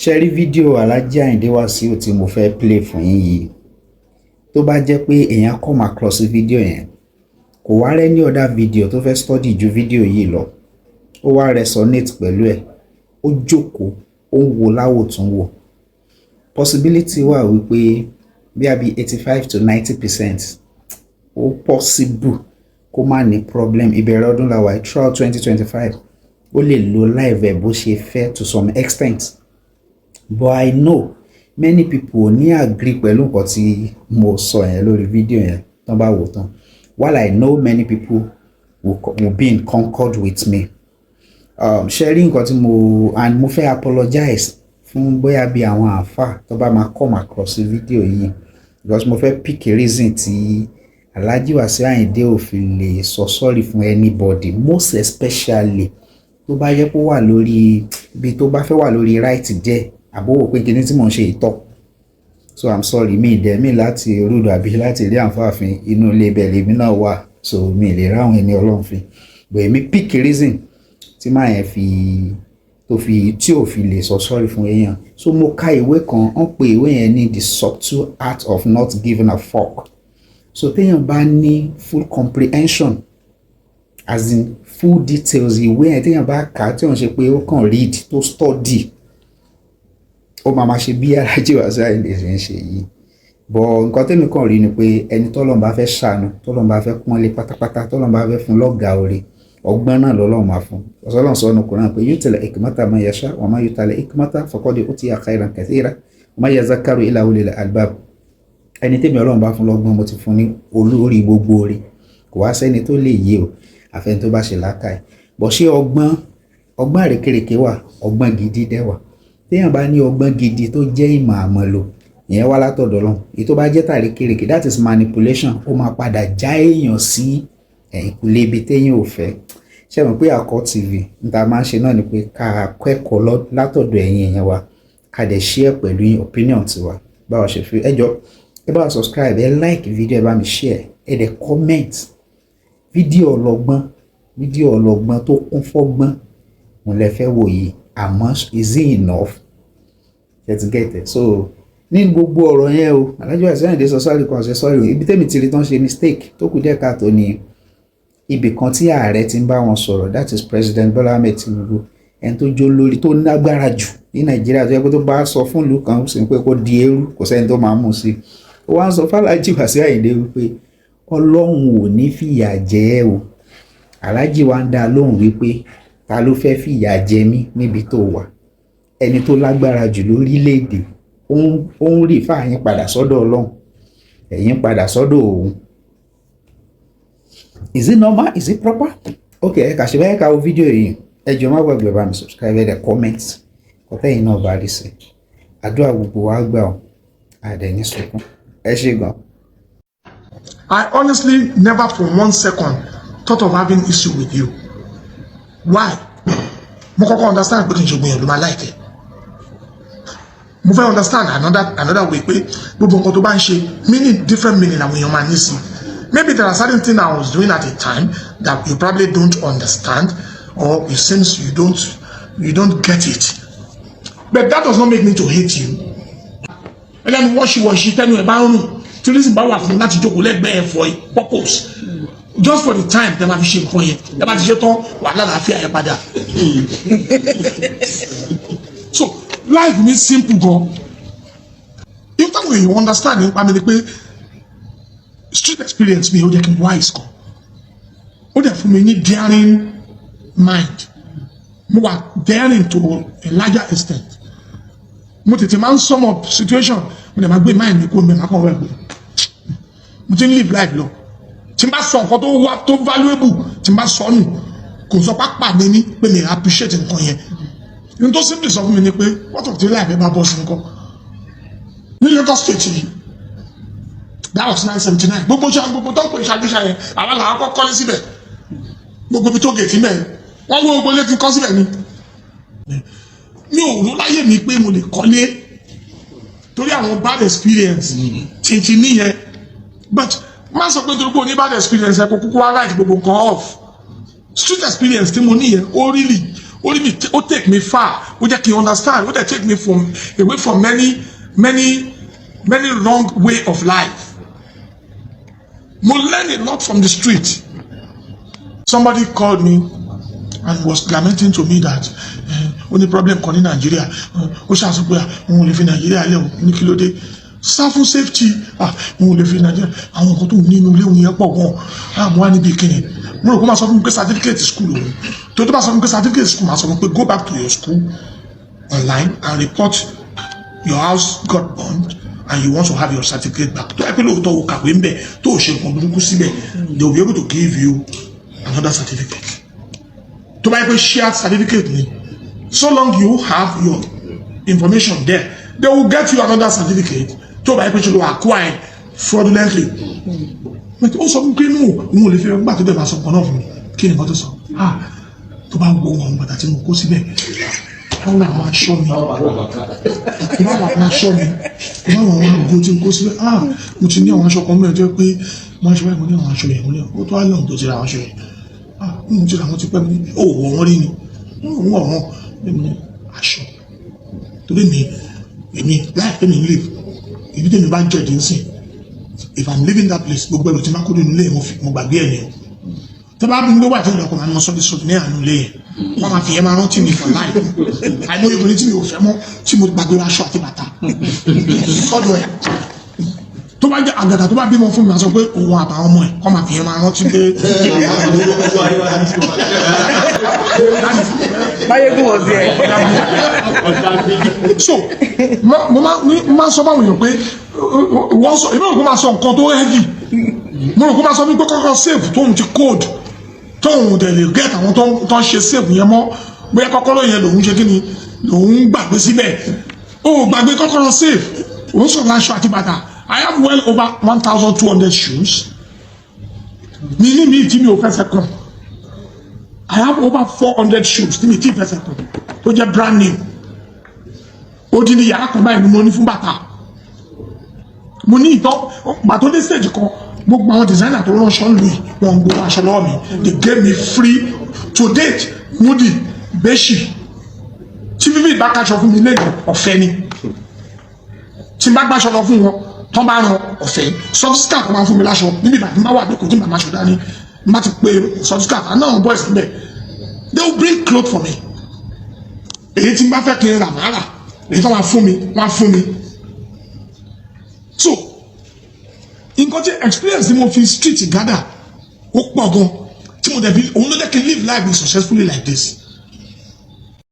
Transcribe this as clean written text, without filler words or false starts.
Ṣe rí fídíò Alhaji Ayinde Wasiu tí mo fẹ́ play fún yín yìí, tó bá jẹ́ pé èèyàn come across fídíò yẹn, kò wá rẹ́ ní other video tó fẹ́ study ju fídíò yìí lọ, ó wá resonate pẹ̀lú ẹ̀, ó jókòó, ó ń wo láwòtún wò, possibility wà wípé bí a bí 85 to 90%, ó possible kó má ní problem. Ìbẹ̀rẹ̀ ọdún la wà, throughout 2025, ó lè lo life ẹ̀ bó ṣe fẹ́ to some extent. But I know many people ò ní agree pẹ̀lú nǹkan tí mo sọ yẹn lórí fídíò yẹn tán bá wò tán, while I know many people will be in concord with me. Ṣe rí nǹkan tí mo, and mo fẹ́ apologize fún bóyá bí àwọn àáfàá tó bá máa come across fídíò yìí, because mo fẹ́ pick a reason tí Alhaji Wasiu Ayinde ò fi lè sọ sorry fún anybody, most especially tó bá yẹ kó wà lórí ibi tó bá fẹ́ wà lórí right díẹ̀, àbówò pé kíní tí mò ń ṣe ìtọ́. So I'm sorry, mi dẹ̀ mí láti rúdò àbí láti rí àǹfààfin inú ilé ibẹ̀ lèmi náà wà, so mi lè ráwọn ẹni Ọlọ́run fi, but èmi pick reason tí máa yẹn fi tó fi tí ò fi lè sọ sorry fún èèyàn. So mo ka ìwé kan, wọ́n pe ìwé yẹn ní The Subtle Art of Not Giving a Fuck. So téèyàn bá ní full comprehension, as in full details ìwé yẹn, téèyàn bá kà á, tí wọ́n ṣe pé ó kàn read, tó study, ó máa ma ṣe bí Alhaji Wasiu Ayinde ṣe ń ṣe yìí. But nǹkan tẹ́mi kàn rí ni pé ẹni tọ́lọ́run bá fẹ́ ṣàánú, tọ́lọ́run bá fẹ́ pọ́nlé pátápátá, tọ́lọ́run bá fẹ́ fún lọ́gàá oore, ọgbọ́n náà lọ́lọ́run máa fún. Ọ̀sọ́lọ́run sọ ọ́nù Kùránì pé يؤتي الحكمة من يشاء ومن يؤت الحكمة فقد أوتي خيرا كثيرا وما يذكر إلا أولو الألباب. Ẹni tẹ́mi Ọlọ́run bá fún lọ́gbọ́n, mo ti fún ní olórí gbogbo oore, kò wá sẹ́ni tó lè yé o, àfẹni tó bá ṣe làákàyè bọ̀. Ṣé ọgbọ́n, ọgbọ́n àrékérekè wà, ọgbọ́n gidi dẹ̀ wà. Téèyàn bá ní ọgbọ́n gidi tó jẹ́ ìmọ̀ àmọ̀lò, ìyẹn wá látọ̀dọ̀ Ọlọ́run. Èyí tó bá jẹ́ tàrékérekè, that is manipulation, ó máa padà já èèyàn sí ẹ̀yìnkùlé ibi téèyàn ò fẹ́. Ṣé mọ̀ pé Àkọ́ TV n ta máa ń ṣe náà ni pé ká kẹ́kọ̀ọ́ látọ̀dọ̀ ẹ̀yin èèyàn wa, ká dẹ̀ share pẹ̀lú yín opinion tiwa báwa ṣe fi. Ẹ jọ̀ọ́, ẹ bá wa subscribe, ẹ like video, ẹ bá mi share, ẹ dẹ̀ comment. Fídíò ọlọ́gbọ́n, fídíò ọlọ́gbọ́n tó kún fọ́gbọ́n òun lẹ fẹ́ wò yìí. Àmọ́ is it enough? Ṣe ti get it? So ní gbogbo ọ̀rọ̀ yẹn o, Alhaji Wasiu Ayinde sọ sorry kan, ṣe sorry. Ibi tẹ́mi ti rí tán ṣe mistake tó kù díẹ̀ káàtó ni ibì kan tí ààrẹ ti ń bá wọn sọ̀rọ̀, that is President Bola Ahmed Tinubu, ẹni tó jó lórí tó lágbára jù ní Nàìjíríà, tó yẹ kó tó bá sọ fún ìlú kan sì pé kó di eérú, kò sẹ́ni tó máa mú sí i. Ó wá ń sọ f'Alhaji Wasiu Ayinde wípé Ọlọ́run ò ní fìyà jẹ ẹ́ o. Alhaji wa ń dá lóhùn wípé ta ló fẹ́ fìyà jẹ mí níbi tó wà? Ẹni tó lágbára jù lórílẹ̀‐èdè, ó ń rí fáyín padà sọ́dọ̀ Ọlọ́run, ẹ̀yin padà sọ́dọ̀ òun. Is it normal? Is it proper? Ok, ẹ kà ṣe báyìí, ká wo fídíò yìí. Ẹ jọ̀ọ́, má gbàgbé bá mi subscribe, ẹ dẹ̀ comment kọ́tẹ́yìn náà bá rí sí. Àdúrà gbogbo wa gbà ọ́, àdẹ̀ sunkún. Ẹ ṣé gan. I honestly never for one second thought of having issue with you. Why? Mo kọ́kọ́ understand pé kì í ṣe gbìyànjú máa like ẹ. Mo fẹ́ understand another way pé gbogbo nǹkan tó bá ń ṣe, meaning, different meaning àwọn èèyàn máa ní sí. Maybe there are certain things I was doing at a time that you probably don't understand, or it seems you don't get it. But that does not make me to hate you. Ẹlẹ́nu wọ́ṣíwọ́ṣí tẹ́nu ẹ̀ bá ń rùn, tí reason bá wà fún láti jókòó lẹ́gbẹ̀ẹ́ for a purpose, just for the time tẹ́ máa fi ṣe nǹkan yẹn, tẹ́ bá ti ṣe tán, wà lálàáfíà yẹn padà. So life mi simple gan. If táwọn èèyàn understand nípa mi ni pé street experience mi, ó jẹ́ kí n wise gan, ó dẹ̀ fún mi ní daring mind. Mo wà daring to a larger extent. Mo tètè máa ń sum up situation, mo dẹ̀ máa gbé mind mi kó mi máa kàn wẹ̀ pé mo ti ń live life lọ. Tí n bá sọ nǹkan tó wá tó valuable, tí n bá sọ nù, kò sọ pápá mi ní pé mi appreciate nǹkan yẹn. Ní tó simply sọ fún mi ni pé what of the life ẹ bá bọ́ sí nǹkan ní Lagos State yìí? That was 979. Gbogbo ṣe gbogbo tó ń pè ṣàgbéṣà yẹn, àwọn làwọn kọ́ kọ́lé síbẹ̀. Gbogbo ibi tó gèètì mẹ́rin, wọ́n wó gbogbo ilé tí kọ́ síbẹ̀ ni. Mi ò rò láyé mi pé mo lè kọ́lé torí àwọn bad experience tìǹtì níyẹn. But má sọ pé torí pé o ní bad experience, ẹ kó kúkú wá write gbogbo nǹkan off. Street experience tí mo níyẹn, ó really Ó rí mi, ó take me far, ó jẹ́ kí n understand, ó dẹ̀ take me away from many, many, many wrong way of life. Mo learn a lot from the street. Somebody called me and was lamenting to me that ó ní problem kan ní Nàìjíríà. Ó ṣàṣọ pé òun ò lè fi Nàìjíríà lẹ̀. Òun ní kí ló dé? Sá fún safety. Ah, òun ò lè fi Nàìjíríà, àwọn nǹkan tó ń nínú ilé òun yẹn pọ̀ gan. Ah, mo wá níbi kíni? Mo rò kó máa sọ fún mi pé certificate school òun. Tó bá sọ fún mi pé certificate school, máa sọ fún mi pé go back to your school online and report your house got burned and you want to have your certificate back. Tó ẹ pé lóòótọ́ o kàwé ń bẹ̀, tó o ṣe nǹkan burúkú síbẹ̀, they will be able to give you another certificate. Tó bá yẹ pé shared certificate ni, so long you have your information there, they will get you another certificate. Tó bá yẹ pé ṣe ló acquire fraudulently. But ó sọ fún pé no, òun ò lè fi gbà. Tó dẹ̀ máa sọ nǹkan náà fún mi, kí ni nǹkan tó sọ? Ah, tó bá wo àwọn bàtà tí mo kó síbẹ̀, wọ́n wọ àwọn aṣọ mi, wọ́n wọ àwọn aṣọ mi, wọ́n wọ àwọn aago tí mo kó síbẹ̀. Ah, mo ti ní àwọn aṣọ kan mẹ́rin tó yẹ pé wọ́n ṣe báyìí. Mo ní àwọn aṣọ yẹn, mo ní ó tó wá lọ́hùn tó ti ra àwọn aṣọ yẹn. Ah, mo ti ra àwọn ti pẹ́. Mi ní ó wọ̀ wọ́n rí ni, wọ́n wọ̀ wọ́n. Mi ní aṣọ torí mi, èmi láìpẹ́ mi live ibi tèmi bá jẹ̀dí nsìn. If I'm leaving that place, gbogbo ẹrù tí máa kó nínú ilé, mo gbàgbé ẹ̀ ni o. Tó bá bí mi wà tí ìlọkọ̀ máa ń mọ sọ́dí sọ́dí ní àánú ilé yẹn, wọ́n máa fi yẹn máa rántí mi for life. Àìmọye obìnrin tí mi ò fẹ́ mọ́ tí mo gbàgbé aṣọ àti bàtà sọ́dọ̀ ẹ̀. Tó bá jẹ́ àgàgà tó bá bímọ fún mi, máa sọ pé òun àtàwọn ọmọ ẹ̀ kọ́ máa fi yẹn máa rántí pé Máyégún was there. So mo máa sọ fáwọn èèyàn pé wọ́n sọ, èmi rò kó máa sọ nǹkan tó heavy. Mo rò kó máa sọ fún mi pé kọ́kọ́ safe tóun ti code, tóun dẹ̀ lè get àwọn tó ń ṣe safe yẹn mọ́, bóyá kọ́kọ́rọ́ yẹn lòun ṣe kí ni lòun gbàgbé síbẹ̀. Ó gbàgbé kọ́kọ́rọ́ safe, òun sọ̀rọ̀ aṣọ àti bàtà. I have well over 1,200 shoes. Mi ní mi tí mi ò fẹsẹ̀ kàn. I have over 400 shoes tí mi tí fẹsẹ̀ kàn tó jẹ́ brand new. Odindi yàrá kan báyìí ni mo ní fún bàtà. Mo ní ìtọ́ gbà tó dé stage kan, gbogbo àwọn designer tó ránṣọ lù yìí, wọ́n ń gbowó aṣọ lọ́wọ́ mi. They gave me free. To date, Moody Beshi, tí bíbí ìbá kaṣọ fún mi lẹ́yìn, ọ̀fẹ́ ni. Tí n bá gbàṣọ lọ fún wọn tán, bá ran, ọ̀fẹ́. Sophisticated tó máa ń fún mi láṣọ níbi ìgbà tí n bá wà lóko, tí n bá máa ṣọ dání, n bá ti pe sophisticated àná àwọn boys níbẹ̀, they will bring cloth for me. Èyí tí n bá fẹ́ kí n rà, máa rà. Èyí tó máa fún mi, wọ́n á fún mi. So nǹkan tí experience tí mo fi street gather, ó pọ̀ gan, tí mo dẹ̀ fi òun ló jẹ́ kí n live life successfully like this.